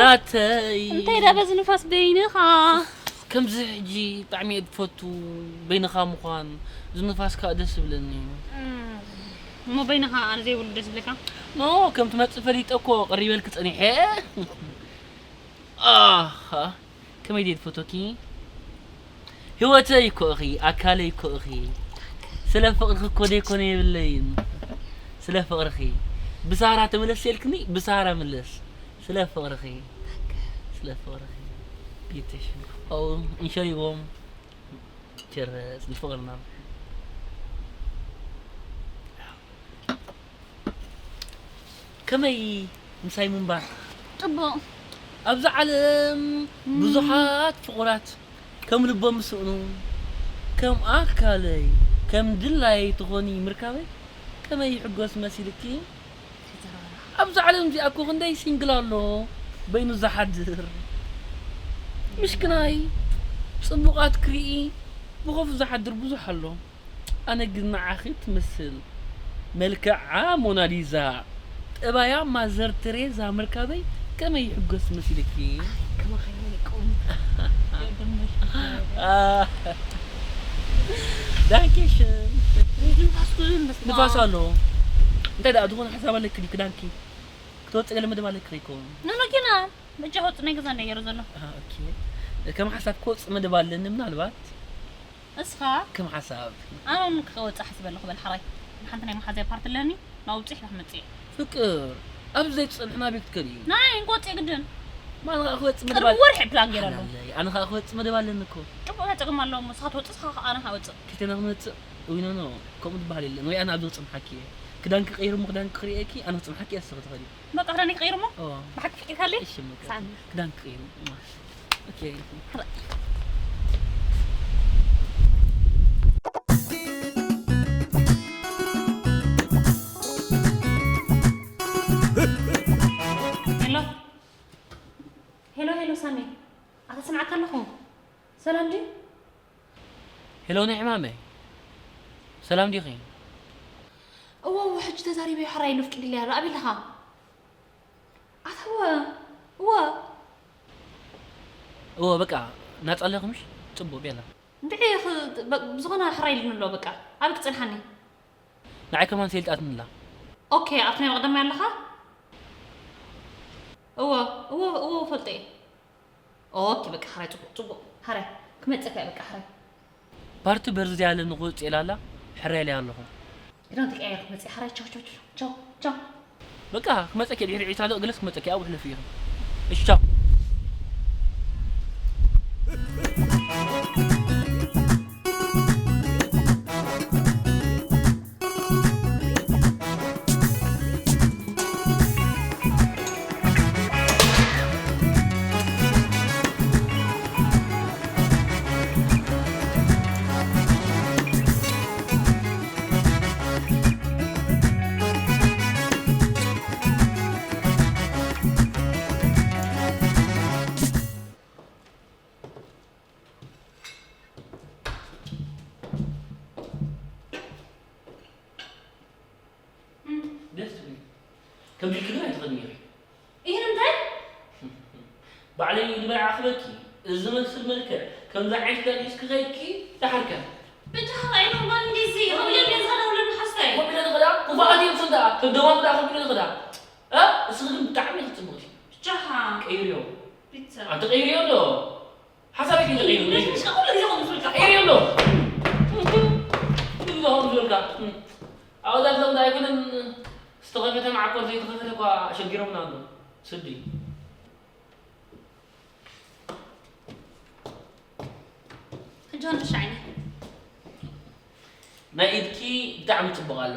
ኣተይ። እንታይ ደኣ በዚ ንፋስ በይንኻ? ከምዚ ሕጂ ብጣዕሚ እየ ዝፈቱ በይንኻ ምዃን። እዚ ንፋስ ከዓ ደስ ይብለኒ። እሞ በይንኻ ኣነ ዘይብሉ ደስ ይብለካ? ኖ፣ ከም ትመጽእ ፈሊጠ እኮ ቀሪበልኪ ጸኒሐ። ኣኻ፣ ከመይ ድየ ዝፈቶኪ? ህይወተይ እኮ ኢኺ፣ ኣካለይ እኮ ኢኺ። ስለ ፍቕርኺ እኮ ዘይኮነ የብለይን። ስለ ፍቕርኺ። ብሳራ ተመለስ የልክኒ፣ ብሳራ ምለስ። ስለ ፍቕርኺ። ስለ ፍቕርኺ። ቢትሽ። ኦ፣ እንሸይዎም። ቸር፣ ስለ ፍቕርና። ከመይ ምሳይ ምንባር? ጽቡቕ። ኣብዚ ዓለም ብዙሓት ፍቑራት ከም ልቦም ዝስእኑ፣ ከም ኣካለይ፣ ከም ድላየይ ትኾኒ ምርካበይ ከመይ ይሕጎስ መሲልኪ? ኣብዚ ዓለም እዚኣ እኮ ክንደይ ሲንግል ኣሎ በይኑ ዝሓድር። ምሽክናይ፣ ጽቡቓት ክርኢ ብኸፉ ዝሓድር ብዙሕ ኣሎ። ኣነ ግን ንዓኺ ትመስል። መልክዓ ሞናሊዛ፣ ጠባያ ማዘር ተሬዛ ምርካበይ ከመይ ይሕጎስ መሲልኪ? ከማኻ ይቁም። ዳንኬሽን። ንፋስ ኩሉ ንስማ። ንፋስ ኣሎ። እንታይ ደኣ ዝኾነ ሓሳብ ኣለኪ ድዩ ክዳንኪ? ክትወጽእ ገለ መደብ ኣለኪ ዶ ይኮን? ኖ፣ ኖ፣ ጌና በጃ ወጽእ፣ ናይ ገዛ ነየሩ ዘሎ። ኣሃ፣ ኦኬ። ከም ሓሳብ ክወጽእ መደብ ኣለኒ ምናልባት። እስኻ? ከም ሓሳብ። ኣነ እውን ክወጽእ ሓስበ ኣለኹ፣ በል ሓራይ። ንሓንቲ ናይ መሓዘያ ፓርቲ ኣለኒ፣ ናብኡ ብጺሕ ክመጽእ እየ። ፍቅር፣ ኣብዚ ዘይትጸንሕና ቤት ከድዩ። ናይ እንቆጽእ ግድን። ማን ኸኣ ክወጽእ መደብ ቅድሚ ኣለ-? ወርሒ ፕላን ገይረ ኣለኹ። ሓላለይ፣ ኣነ ኸኣ ክወጽእ መደብ ኣለኒ እኮ። ጽቡቕ፣ እንታይ ጸገም ኣለዎ እሞ፣ ንስኻ ትወጽእ፣ ንስኻ ኸኣ ኣነ ክወጽእ። ክልቴና ክመጽእ፣ ዊኖኖ፣ ከምኡ ዝበሃል የለን። ወይ ኣነ ኣብዚ ክጽንሓኪ እየ። ክዳንኪ ቀይሩ እሞ ክዳንኪ ክርእየኪ፣ ኣነ ክጽንሓኪ እየ፣ ንስኺ ትኸዲ። በቃ፣ ክዳነይ ቀይሩ እሞ? ኦ። ብሓቂ ፍቂርካለይ? እሺ፣ እሞ ሳሚ። ክዳንኪ ቀይሩ። ኦኬ። ሄሎ። ሄሎ፣ ሄሎ፣ ሳሚ። ኣታ ስምዓካ ኣለኹ። ሰላም ድዩ? ሄሎ፣ ናይ ዕማመይ። ሰላም ዲኺ? እወ፣ እወ፣ ሕጂ ተዛሪበዮ፣ ሕራይ ኢሉ ኣፍቂድለይ ኣሎ። ኣበይ ኣለኻ? ኣታ እወ፣ እወ። እወ፣ በቃ፣ ናጻ ኣለኹምሽ? ጽቡቕ፣ ቤላ። እንድዒ፣ ኽ-፣ በ-፣ ብዝኾነ ሕራይ ኢሉኒ ኣሎ፣ በቃ። ኣበይ ክጸንሓኒ? ንዓይ ከማን ሰልጣትኒ ኣላ። ኦኬ፣ ኣብቲ ናይ መቕደማይ ኣለኻ? እወ፣ እወ፣ እወ፣ ፈልጦ እየ። ኦኬ፣ በቃ፣ ሕራይ፣ ጽቡቕ፣ ጽቡቕ። ሕራይ፣ ክመጸካ እየ፣ በቃ፣ ሕራይ። ፓርቲ በርዝደይ ኣለኒ ክወጽእ ኢላ ኣላ፣ ሕራይ ኢለያ ኣለኹ። ክዳን ተቀያየርኩ መጽእ፣ ሕራይ፣ ቻው፣ ቻው፣ ቻው፣ ቻው፣ ቻው። በቃ፣ ክመጸኪ ድሕሪ ዒስራ ደቂቕ ገለስ ክመጸኪ ኣብኡ ሕለፊ ኢኺ። እሺ፣ ቻው። ደስ ትብሊ። ከምዚ ኢልኪ ግን ኣይትኸድኒ ኢኺ። ኢሂ፣ ንምንታይ? ባዕለይ ንበይ ዓኽበኪ፣ እዚ ዝመስል መልክዕ፣ ከምዚ ዓይነት ክዳን ሒዝኪ ከይድኪ፣ ደሓር ከ? ብጃኻ ኢሎም ባንዲዚ፣ ከምኡ ኢሎም እዮም ዝኸዳ፣ ውሉድ መሓዝተይ። ከምኡ ኢለ ዝኸዳ? ክፉኣት እዮም፣ ስም ደኣ፣ ከም ደማሙ ደኣ ከምኡ ኢለ ዝኸዳ። እ? እስኺ ግን ብጣዕሚ ኢኺ ጽብቕቲ። ብጃኻ። ቀይርዮ። ፒትሰ። ኣንቲ ቀይርዮ ኣሎ። ሓሳበይ ግን ተቐይሩ። ነዚ ምሽ ኩሉ ግዜ ከምኡ ዝብልካ። ቀይርዮ ኣሎ። ኩሉ ግዜ ከምኡ ዝብልካ። ኣወዳት ሎም ኣይኮነን ዝተኸፈተ መዓኮር ዘይተኸፈተ እኳ ኣሸጊሮምና ኣሎ። ስዲ። ሕጂ ውን ሻዕኒ። ናይ ኢድኪ ብጣዕሚ ጽቡቕ ኣሎ።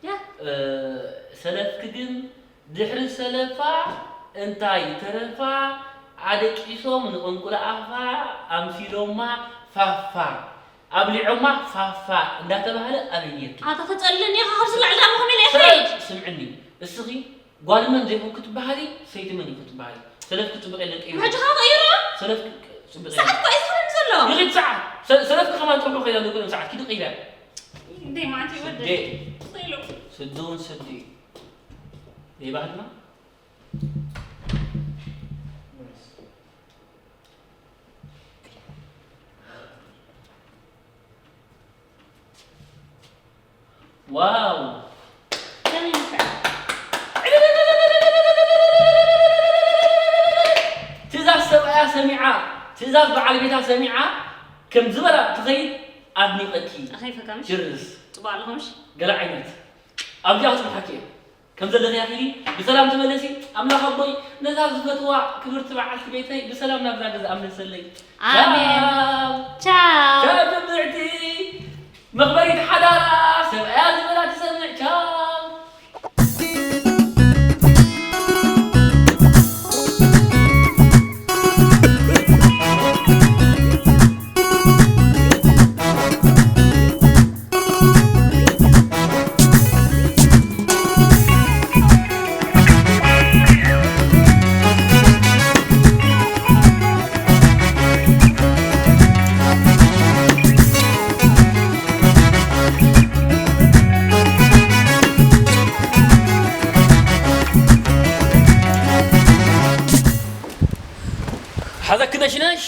ያ። እ፣ ሰለፍኪ ግን ድሕሪ ሰለፋ እንታይ ተረፋ? ኣደቂሶም ንቕንቁላ ኣፋ ኣምሲሎማ ፋፋ፣ ኣብሊዖማ ፋፋ እንዳተባህለ ኣበየቱ። ኣታ ተጸልለኒ ኢኻ፣ ካብ ዝላዕ ዳሞ ከመይ ኢለ እኸይድ? ስምዕኒ፣ እስኺ ጓል መን ዘይኮንኩ ትበሃሊ፣ ሰይቲ መን ኢኹ ትበሃሊ። ሰለፍኪ ጽቡቕ የለን ቀይሩ። ሕጂ ኸኣ ቀይሮ? ሰለፍኪ ጽቡቕ የለን። ሰዓት እኮ እዩ ዝኸደኒ ዘሎ። ይኺድ ሰዓት። ሰ-፣ ሰለፍኪ ከማን ጥርሑ ከይዳ ዘይኮነ ሰዓት ኪዲ ቀይራ። ደይ ማዓንቲ ወደ። ደይ። ስሉ። ስዱ እውን ስዱ እዩ። ደይ ባህልና። ዋው! ትእዛዝ ሰብኣያ ሰሚዓ፣ ትእዛዝ በዓል ቤታ ሰሚዓ ከም ዝበላ ትኸይድ ኣድኒቐኪ። ኣኸይፈካ ምሽ? ችርስ። ጽቡቕ ኣለኹ ምሽ? ገለ ዓይነት ኣብዚኣ ክጽንሓኪ እየ። ከም ዘለኺ ኣኺሊ ብሰላም ተመለሲ። ኣምላኽ ኣቦይ ነዛ ዝፈትዋ ክብርቲ በዓልቲ ቤተይ ብሰላም ናብዛ ገዛ ኣምልሰለይ። ኣሜን። ቻው። ቻው። ቻው ትብዕቲ መኽበሪት ሓዳራ ሰብኣያ ዝበላ ትሰምዕ። ቻው። ሓዘኪ ነሽነሽ፣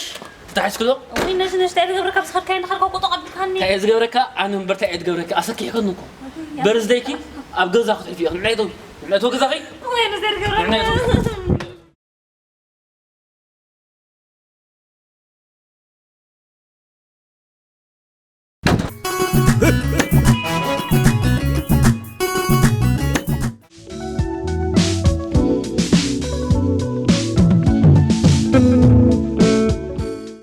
ተታሒዝኪ ዶ? ወይ ነሽነሽ፣ እንታይ ዝገብረካ? ብዝኸድካዮ እንዳኸድካ ቁጦ ቀቢልካኒ። እንታይ እየ ዝገብረካ? ኣነ እምበር እንታይ እየ ዝገብረካ? ኣሰኪሕከኒ እኮ። በርዝደይኪ ኣብ ገዛ ክትሕልፊ ኢኺ። ንዕናይ ተው፣ ንዕናይ ተው ገዛኺ። ወይ ነዘር ገብረካ። ንዕናይ ተው።